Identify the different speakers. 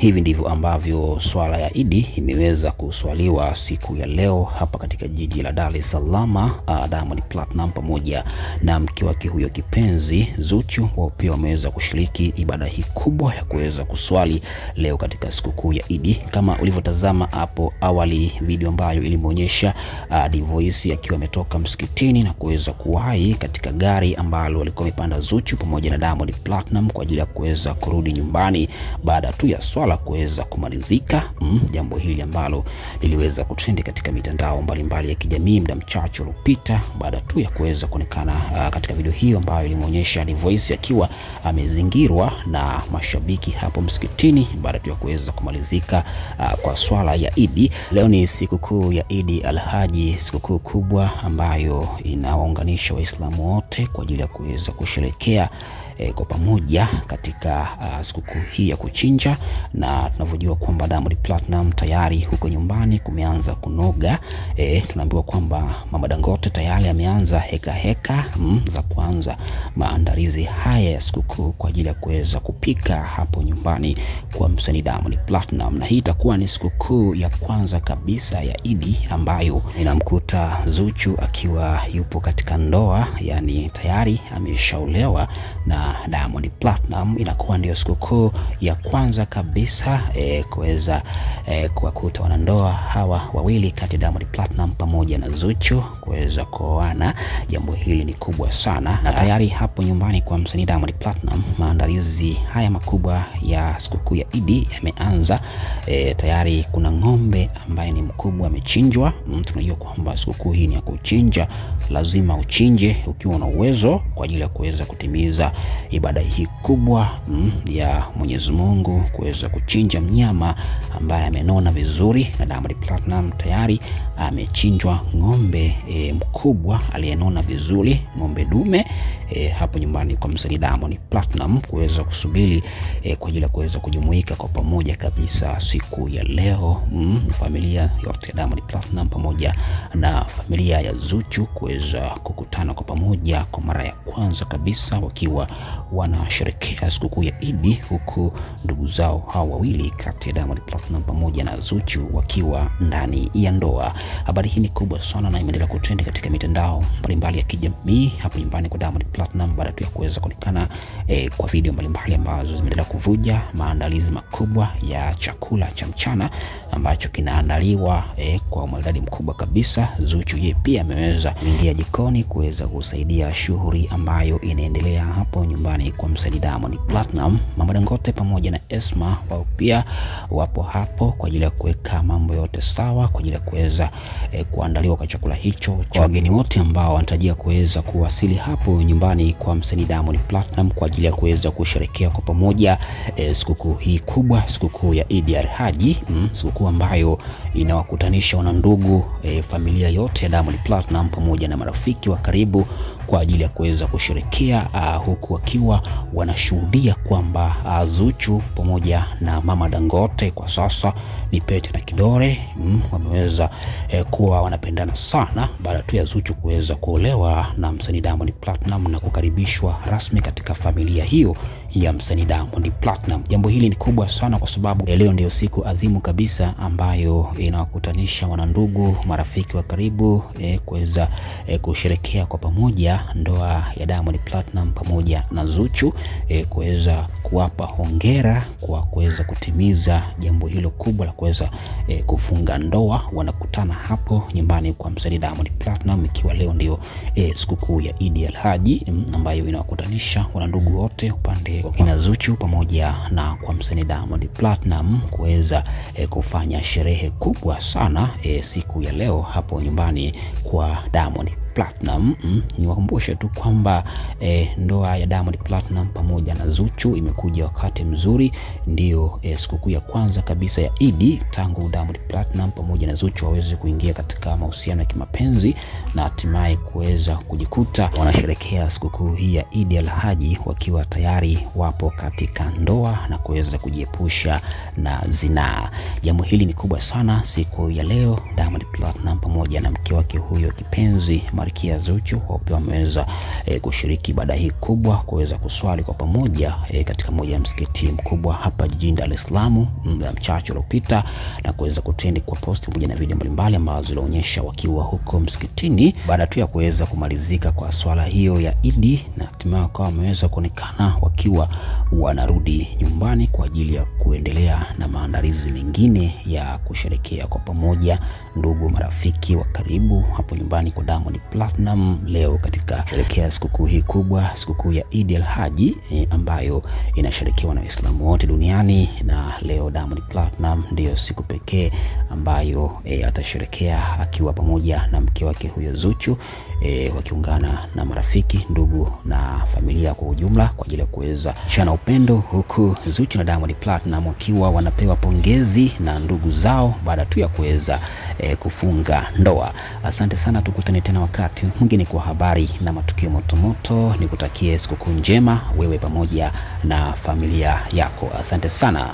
Speaker 1: Hivi ndivyo ambavyo swala ya Idi imeweza kuswaliwa siku ya leo hapa katika jiji la Dar es Salaam. Diamond Platnumz pamoja na mke wake huyo kipenzi Zuchu wao pia wameweza kushiriki ibada hii kubwa ya kuweza kuswali leo katika sikukuu ya Idi. Kama ulivyotazama hapo awali video ambayo ilimuonyesha Dvoice akiwa ametoka msikitini na kuweza kuwahi katika gari ambalo alikuwa amepanda Zuchu pamoja na Diamond Platnumz kwa ajili ya kuweza kurudi nyumbani baada tu ya swala kuweza kumalizika. Jambo hili ambalo liliweza kutrendi katika mitandao mbalimbali ya kijamii muda mchache uliopita baada tu ya kuweza kuonekana katika video hiyo ambayo ilimuonyesha Dvoice akiwa amezingirwa na mashabiki hapo msikitini baada tu ya kuweza kumalizika kwa swala ya Idi. Leo ni sikukuu ya Idi Alhaji, sikukuu kubwa ambayo inawaunganisha Waislamu wote kwa ajili ya kuweza kusherehekea kwa pamoja katika sikukuu hii ya kuchinja. Na tunavyojua kwamba Diamond Platnumz tayari huko nyumbani kumeanza kunoga. Tunaambiwa kwamba Mama Dangote tayari ameanza heka heka za kuanza maandalizi haya ya sikukuu kwa ajili ya kuweza kupika hapo nyumbani kwa msanii Diamond Platnumz. Na hii itakuwa ni sikukuu ya kwanza kabisa ya Idi ambayo inamkuta Zuchu akiwa yupo katika ndoa, yani tayari ameshaolewa na Diamond Platnumz. Inakuwa ndio sikukuu ya kwanza kabisa kuweza kuwakuta wanandoa hawa wawili kati ya Diamond Platnumz pamoja na Zuchu kuweza kuoana. Jambo hili ni kubwa sana, na tayari hapo nyumbani kwa msanii Diamond Platnumz maandalizi haya makubwa ya sikukuu ya Idi yameanza. Tayari kuna ng'ombe ambaye ni mkubwa amechinjwa. Tunajua kwamba sikukuu hii ni ya kuchinja, lazima uchinje ukiwa na uwezo kwa ajili ya kuweza kutimiza ibada hii kubwa ya Mwenyezi Mungu, kuweza kuchinja mnyama ambaye amenona vizuri. Na Diamond Platnumz tayari amechinjwa ng'ombe mkubwa aliyenona vizuri, ng'ombe dume hapo nyumbani kwa msanii Diamond Platnumz kuweza kusubiri kwa ajili ya kuweza kujumuika kwa pamoja kabisa siku ya leo. Familia yote ya Diamond Platnumz pamoja na familia ya Zuchu kuweza kukutana kwa pamoja kwa mara ya kwanza kabisa wakiwa wanasherehekea sikukuu ya Idi, huku ndugu zao hao wawili kati ya Diamond Platnumz pamoja na Zuchu wakiwa ndani ya ndoa. Habari hii ni kubwa sana na imeendelea kutrend katika mitandao mbalimbali ya kijamii hapo nyumbani kwa Diamond Platnumz baada tu ya kuweza kuonekana kwa video mbalimbali ambazo zimeendelea kuvuja maandalizi makubwa ya chakula cha mchana ambacho kinaandaliwa kwa umaridadi mkubwa kabisa. Zuchu yeye pia ameweza kuingia jikoni kuweza kusaidia shughuli ambayo inaendelea hapo nyumbani kwa msanii Diamond Platnumz. Mama Dangote pamoja na Esma wao pia wapo hapo kwa ajili ya kuweka mambo yote sawa kwa ajili ya kuweza kuandaliwa kwa chakula hicho kwa wageni wote ambao wanatarajia kuweza kuwasili hapo nyumbani kwa msanii Diamond Platnumz kwa ajili ya kuweza kusherehekea kwa pamoja sikukuu hii kubwa, sikukuu ya Idi Alhaji, sikukuu ambayo inawakutanisha wanandugu, familia yote ya Diamond Platnumz pamoja na marafiki wa karibu kwa ajili ya kuweza kusherehekea, huku wakiwa wanashuhudia kwamba Zuchu pamoja na Mama Dangote kwa sasa ni pete na kidole. Wameweza kuwa wanapendana sana baada tu ya Zuchu kuweza kuolewa na msanii Diamond Platnumz na kukaribishwa rasmi katika familia hiyo ya msanii Diamond Platnumz. Jambo hili ni kubwa sana kwa sababu leo ndio siku adhimu kabisa ambayo inawakutanisha wanandugu, marafiki wa karibu kuweza kusherehekea kwa pamoja ndoa ya Diamond Platnumz pamoja na Zuchu, kuweza kuwapa hongera kwa kuweza kutimiza jambo hilo kubwa la kuweza kufunga ndoa. Wanakutana hapo nyumbani kwa msanii Diamond Platnumz ikiwa leo ndio sikukuu ya Idi Alhaji ambayo inawakutanisha wanandugu wote upande wa kina Zuchu pamoja na kwa msanii Diamond Platnumz kuweza kufanya sherehe kubwa sana siku ya leo hapo nyumbani kwa Diamond Platnumz. Niwakumbushe tu kwamba ndoa ya Diamond Platnumz pamoja na Zuchu imekuja wakati mzuri, ndio sikukuu ya kwanza kabisa ya Idi tangu Diamond Platnumz pamoja na Zuchu waweze kuingia katika mahusiano ya kimapenzi na hatimaye kuweza kujikuta wanasherehekea sikukuu hii ya Idi Alhaji wakiwa tayari wapo katika ndoa na kuweza kujiepusha na zinaa. Jambo hili ni kubwa sana siku ya leo, Diamond Platnumz pamoja na mke wake huyo kipenzi Malkia Zuchu wao pia wameweza kushiriki ibada hii kubwa, kuweza kuswali kwa pamoja katika moja ya msikiti mkubwa hapa jijini Dar es Salaam muda mchache uliopita, na kuweza kutrend kwa posti pamoja na video mbalimbali ambazo zilionyesha wakiwa huko msikitini baada tu ya kuweza kumalizika kwa swala hiyo ya Idi, na hatimaye wakawa wameweza kuonekana wakiwa wanarudi nyumbani kwa ajili ya kuendelea na maandalizi mengine ya kusherekea kwa pamoja ndugu marafiki wa karibu hapo nyumbani kwa Diamond Platnumz leo katika kusherekea sikukuu hii kubwa, sikukuu ya Eid al-Haji ambayo inasherekewa na Waislamu wote duniani. Na leo Diamond Platnumz ndiyo siku pekee ambayo atasherekea akiwa pamoja na mke wake huyo Zuchu, wakiungana na marafiki, ndugu na familia kwa ujumla kwa ajili ya kuweza shana upendo, huku Zuchu na Diamond Platnumz wakiwa wanapewa pongezi na ndugu zao baada tu ya kuweza kufunga ndoa. Asante sana, tukutane tena wakati mwingine kwa habari na matukio motomoto. Nikutakie sikukuu njema wewe pamoja na familia yako. Asante sana.